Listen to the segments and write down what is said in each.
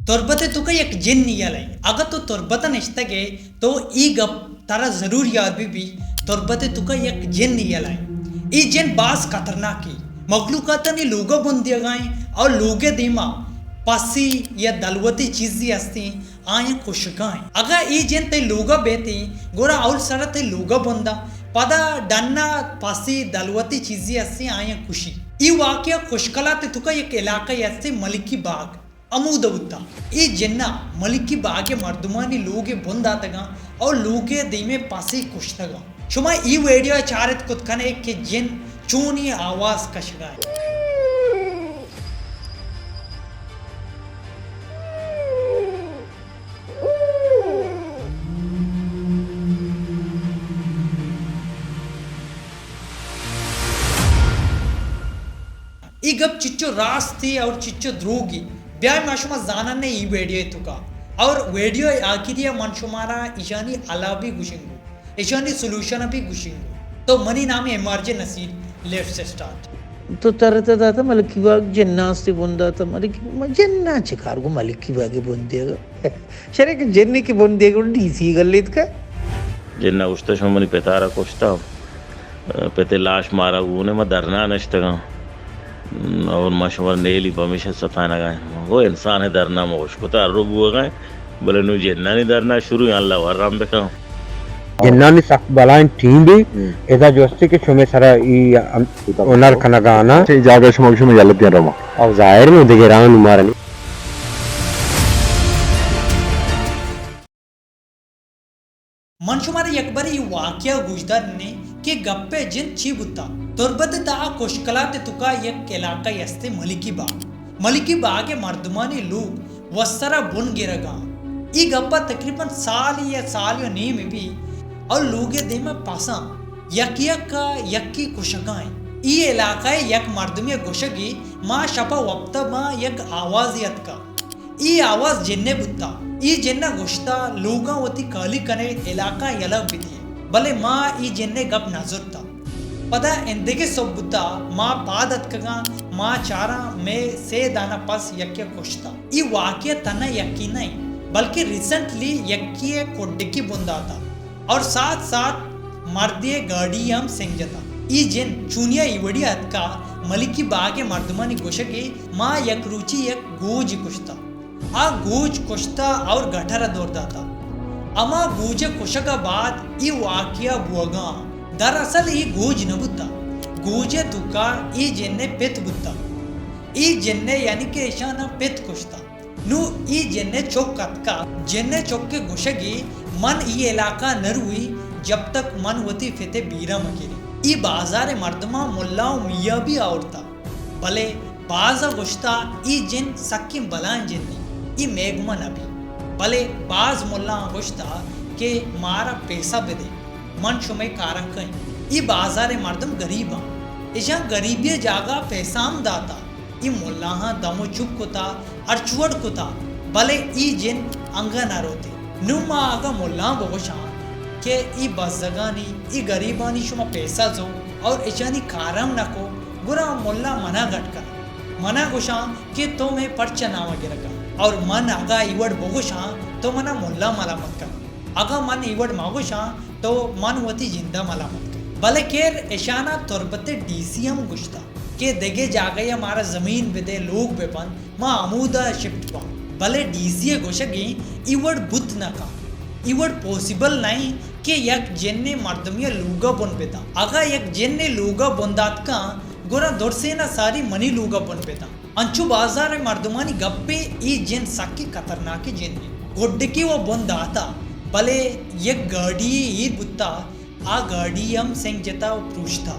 تربت ءِ توکا یک جن یلہ ایں۔ اگاں تو تربت ءَ نشتگ ئے تو اے گپ ترا ضرور یاد بہ بی، تربت ءِ توکا یک جن یلہ ایں۔ اے جن باز خطرناکیں۔ مخلوقاتانی لوگا بن دیگا ایں اور لوگ ءِ دیما پسی یا دلوتے چیزے ہستیں، آیاں کشگا ایں۔ اگاں اے جن تئی لوگا بیتیں، گڑا اول سرا تئی لوگا بندا، پدا ڈنا پسی دلوتے چیزے ہستیں، آیاں کشی۔ اے واقعہ خوشکلات ءِ توکا یک علاقہ ہستیں ملکی باغ، ہمودا بوتا۔ اے جنا ملکی باغ ءِ مردمانی لوگ ءَ بن داتگاں اور لوگ ءِ دیمے پسے کشتگاں۔ شما اے ویڈیو ءَ چارت کت کنے کہ جن چونی آواز کشگا ایں۔ اے گپ چچو راستے اور چچو دروگے، بیائے ما شما زانن اے ویڈیو ءِ توکا۔ اور ویڈیو ءِ آخری ءَ من شمارا ایشانی حل ءَ بھی گوشنگو، ایشانی سولوشن ءَ بھی گوشنگو۔ تو منی نام M R J Nasir, let's start. تو ترت داتا ملکی باغ جناں استے بن داتا، ملکی، ما جناں چہ کار گو ملکی باغ بن دیگا؟ شرے کہ جنے کہ بن دیگا ڈی سی گلیت کا۔ جناں گوشتا شما منی پتارا کشتا۔ پتے لاش مارا گونے ما دھرنا نشتگاں۔ اور ما شما نیلی پمیشا ستانگا۔ گو انسان دھرنا ما گوش کتا ہر رو بوگا۔ بلے نوں جنانی دھرنا شروع ایں، اللہ ورم بکن۔ جنانی سخت بلائیں ٹیم بی، ہم۔ ادا جوستی کہ شمے سرا ای ام-، ہنر کنگا آنا۔ چہ ای جاگہ شما، شما یلہ دین رواں۔ او ظاہر میں دگران مارنی۔ من شمارا یک برے اے واقعہ گوشدارنے کہ گپ ءِ جند چی بوتا۔ تربت ءِ تہا کشکلات ءِ توکا یک علاقہ استے ملکی باغ۔ ملکی باغ ءِ مردمانی لوگ وسرا بن گرگا۔ اے گپا تقریباً سالے یا سالے و نیمے بی اور لوگ ءِ دیما پساں یک یک ءَ یکے کشگا ایں۔ اے علاقہ ءِ یک مردمے گوشگی ما شپا وپتا باں یک آوازے اتکا۔ اے آواز جن ءِ بوتا۔ اے جن ءَ گوشتا، لوگاں وتی کالی کنے، علاقہ یلہ بدیے۔ بلے ما اے جن ءِ گپ نہ زرتا۔ پدا ایندگہ سہب بوتا، ما پاد اتکگاں، ما چاراں مئے سے دانہ پس یکے ءَ کشتا۔ اے واقعہ تھنا یکے نہ انت، بلکہ ریسنٹلی یکے ءَ کڈکی بن داتا۔ اور ساتھ ساتھ مردے ءِ گاڑی ہم سنگ جتا۔ اے جن چونیا اے وڑی اتکا، ملکی باغ ءِ مردمانی گوشگے ما یک روچے یک گوجے کشتا۔ آ گوج کشتا اور گٹر ءَ دور داتا۔ ہما گوج ءِ کشگ ءَ بعد اے واقعہ بوگا۔ دراصل اے گوج نہ بوتا۔ گوج ءِ توکا اے جن ءِ پت بوتا۔ اے جن ءِ یعنی کہ ایشانا پت کشتا۔ نوں اے جن ءِ چک اتکا، جن ءِ چک ءِ گوشگی من اے علاقہ نہ روئی جب تک من وتی پت ءِ بیرا مہ گری۔ اے بازار ءِ مردماں ملا و میاں بھی آورتا، بلے بازا گوشتا اے جن سکیں بلائیں جنے، اے میگما نہ بی۔ بلے باز ملاہاں گوشتا کہ مارا پیسہ بدے، من شمئے کارا کئیں۔ اے بازار ءِ مردم گریباں، ایشاں گریبی ءِ جاگہ پیسہ ہم داتا۔ اے ملاہاں دم و چپ کتا، ہرچ وڑ کتا، بلے اے جن انگہ نہ روتے۔ نوں ما اگاں ملاہاں بگوشاں کہ اے بزگانی، اے گریبانی شما پیسہ زو اور ایشانی کارم نہ کو، گڑا ملا منا گٹ کن، منا گوشاں کہ تو مئے پرچہ نام گرگا، اور من اگاں اے وڑ بگوشاں تو منا ملا ملامت کن۔ اگاں من اے وڑ مہ گوشاں تو من وتی جندا ملامت کن۔ بلے خیر، اشانا تربت ءِ ڈی سی ہم گوشتا کہ دگہ جاگہ ءَ مارا زمین بدے، لوگ بہ بند، ما ہمودا شفٹ باں۔ بلے ڈی سی ءِ گوشگیں اے وڑ بوت نہ کن، اے وڑ پوسیبل نہ انت کہ یک جنے مردمے ءِ لوگا بن بداں۔ اگاں یک جنے لوگا بن دات کن، گڑا درسینا ساری منی لوگا بن بداں۔ انچو بازار ءِ مردمانی گپے، اے جن سکیں خطرناکیں جنے۔ گڈکی و بن داتا، بلے یک گاڑی ایر بوتا، آ گاڑی ہم سنگ جتا و پروشتا۔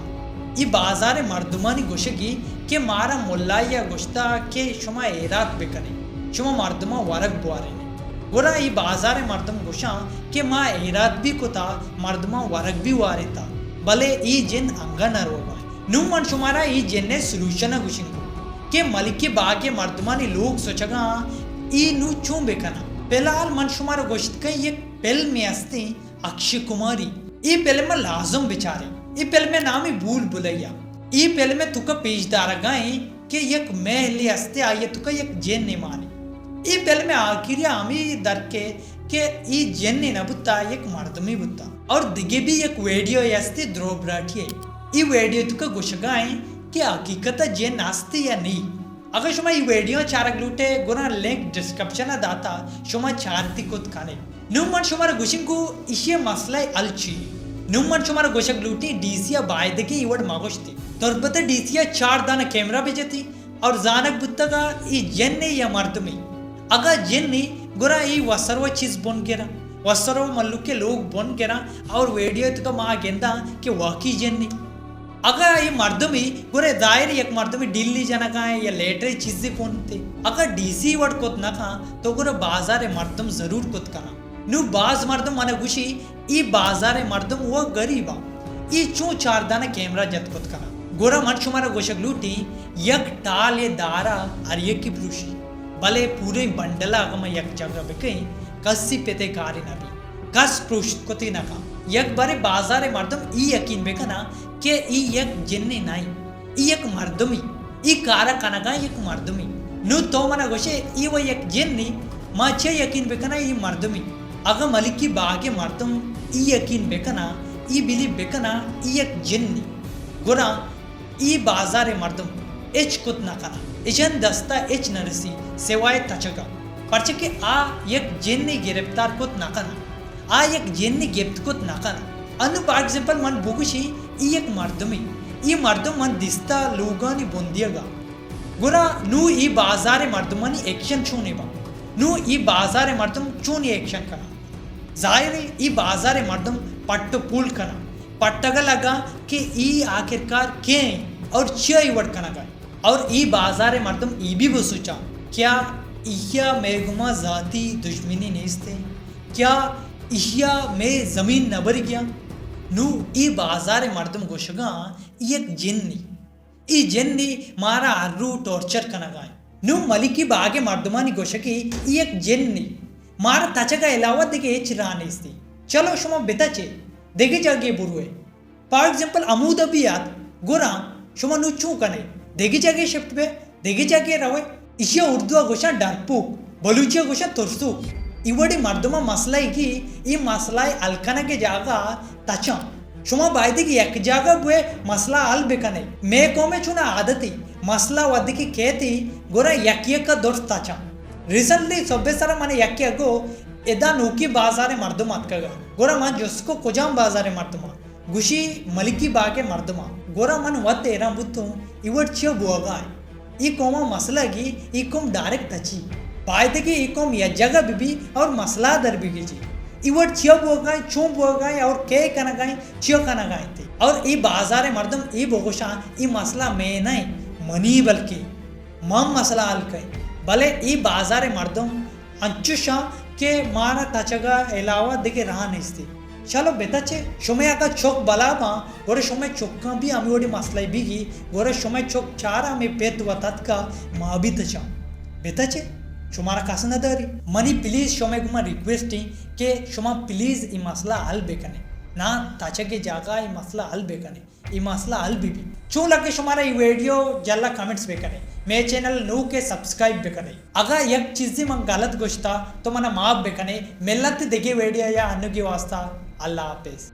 اے بازار ءِ مردمانی گوشگی کہ مارا ملائی ءَ گوشتا کہ شما ہیرات بکنے، شما مردماں ورگ بوارنے۔ گڑا اے بازار ءِ مردم گوشاں کہ ما ہیرات بھی کتا، مردماں ورگ بھی وارینتا، بلے اے جن انگہ نہ روگا۔ نوں من شمارا اے جن ءِ سلوشن ءَ گوشنگو کہ ملکی باغ ءِ مردمانی لوگ سوچگا آں، اے نوں چون بکناں؟ فی الحال من شمارا گوشت کن یک فلمے استیں اکشے کماری۔ اے فلم ءَ لازم بچارے۔ اے فلم ءِ نام ایں بھول بھلیا۔ اے فلم ءِ توکا پیش دارگا ایں کہ یک محلے استے، آئی ءِ توکا یک جنے مانے۔ اے فلم ءِ آخری ءَ ہمے درکے کہ اے جنے نہ بوتا، یک مردمے بوتا۔ اور دگہ بھی یک ویڈیو ہستی درو براٹی ءِ۔ اے ویڈیو توکا گوشگا ایں کہ حقیقت ءَ جن ہستی یا نہیں۔ اگاں شما اے ویڈیو چارگ لوٹے، گڑا لنک ڈسکرپشن ءَ داتا، شما چارتی کت کنے۔ نوں من شمارا گوشیں گو ایشی مسئلہ حل چی؟ نوں من شمارا گوشگ لوٹیں، ڈی سی ءَ بایدگیں اے وڑ مگوشتی۔ تربت ءِ ڈی سی ءَ چار دانہ کیمرہ بجتی اور زانگ بوتگا اے جنے یا مردمے۔ اگاں جنے، گڑا اے وسرو چیز بن گراں، وسرو ملوک لوگ بن گراں اور ویڈیو توکا ما گنداں کہ واقعی جنے۔ اگاں اے مردمے، گڑا ظاہر یک مردمے ڈیلی جنگا ایں یا لیٹرے چیزے کنتے۔ اگاں ڈی سی وڑ کت نہ کن تو گڑا بازار ءِ مردم ضرور کت کناں۔ نوں باز مردم منا گوشی، اے بازار ءِ مردم و غریباں، اے چوں چار دانہ کیمرہ جت کت کناں؟ گڑا من شمارا گوشگ لوٹیں، یک ٹالے دارا ہر یکے پروشی، بلے پوریں بنڈل ءَ اگاں ما یک جاگہ بکئیں، کسی پتے کارے نہ بی، کس پروشت کتے نہ کن۔ یک برے بازار ءِ مردم اے یقین بکناں کہ اے یک جنے نہ ایں، اے یک مردمے، اے کارا کنگا یک مردمے۔ نوں تو منا گوشے، اے و یک جنے، ما چے یقین بکناں اے مردمے؟ اگاں ملکی باگ ءِ مردم اے یقین بکناں، اے بلیو بکناں اے یک جنے، گڑا اے بازار ءِ مردم ہچ کت نہ کناں، اشانی دستا ہچ نہ رسی سوائے تچگا، پرچہ کہ آ یک جنے گرفتار کت نہ کناں، آ یک جنے گپت کت نہ کناں۔ انوں فار ایگزامپل من بگوشیں، اے یک مردمے، اے مردم من دیستا لوگانی بندیگا، گڑا نوں اے بازار ءِ مردمانی ایکشن چونیں باں؟ نوں اے بازار ءِ مردم چونیں ایکشن کناں؟ ظاہر ایں، اے بازار ءِ مردم پٹ و پول کناں، پٹگا لگاں کہ اے آخرکار کئے ایں اور چیا اے وڑ کنگا ایں۔ اور اے بازار ءِ مردم اے بھی بسوچاں، کیا ایشیا مئے گوما ذاتی دژمنی نیست ایں؟ کیا ایشیا مئے زمین نہ برگی ایں؟ نوں اے بازار ءِ مردم گوشگاں، اے یک جنے، اے جنے مارا ہر رو ٹارچر کنگا ایں۔ نوں ملکی باگ ءِ مردمانی گوشگے، اے یک جنے، مارا تچگا علاوہ دگہ ہچ راہ نیستی۔ چلو شما بتچے، دگہ جاگہے بروئے۔ فار ایگزامپل ہمودا بیات، گڑا شما نوں چون کنے؟ دگہ جاگہے شفٹ بے، دگہ جاگہے روئے۔ ایشیا اردو ءَ گوشاں ڈرپوک، بلوچی ءَ گوشاں ترسوک۔ اے وڑیں مردماں مسئلہ ئے گی، اے مسئلہ ءِ حل کنگ ءِ جاگہ تچاں۔ شما بایدگی یک جاگہ بوئے مسئلہ حل بکنے۔ مئے قوم ءِ چون عادتے، مسئلہ وھدے کہ کیتے، گڑا یک یک ءَ درست تچاں۔ ریسنٹلی سہب ءِ سرا من یکے ءَ گو، ادا نوکی بازار ءِ مردم اتکگا۔ گڑا من جست کو کجام بازار ءِ مردماں؟ گوشی ملکی باگ ءِ مردماں۔ گڑا من وت حیران بوتوں، اے وڑ چیا بوگا ایں؟ اے قوم ءَ مسئلہ گی، اے قوم ڈائریکٹ تچی۔ بایدگی اے قوم یک جاگہ ببی اور مسئلہ در بگیجی۔ اے وڑ چیا بوگا ایں، چون بوگا ایں اور کئے کنگا ایں، چیا کنگا ایں تے؟ اور اے بازار ءِ مردم اے بگوشاں، اے مسئلہ مئے نہ ایں، منی بلکہ من مسئلہ حل کئیں۔ بلے اے بازار ءِ مردم انچوشاں کہ مارا تچگا علاوہ دگہ راہ نیستی۔ چلو بتچے، شمئے اگاں چک بلا باں، گڑا شمئے چکاں بھی ہمے وڑیں مسئلہ بیگی، گڑا شمئے چک چاراں ہمے پت وت اتکا، ما بھی تچاں۔ بتچے، شمارا کس نہ داری۔ منی پلیز شمئے گوما ریکویسٹ ایں کہ شما پلیز اے مسئلہ حل بکنے، نا تچگے جاگہ اے مسئلہ حل بکنے۔ اے مسئلہ حل بہ بیت۔ چو لگے شمارا اے ویڈیو جھلا کمنٹس بکنے، مئے چینل نوکے سبسکرائب بکنے۔ اگاں یک چیزے من غلط گوشتا تو منا معاف بکنے۔ ملت دگہ ویڈیو یا انوگی واسطہ اللہ حافظ۔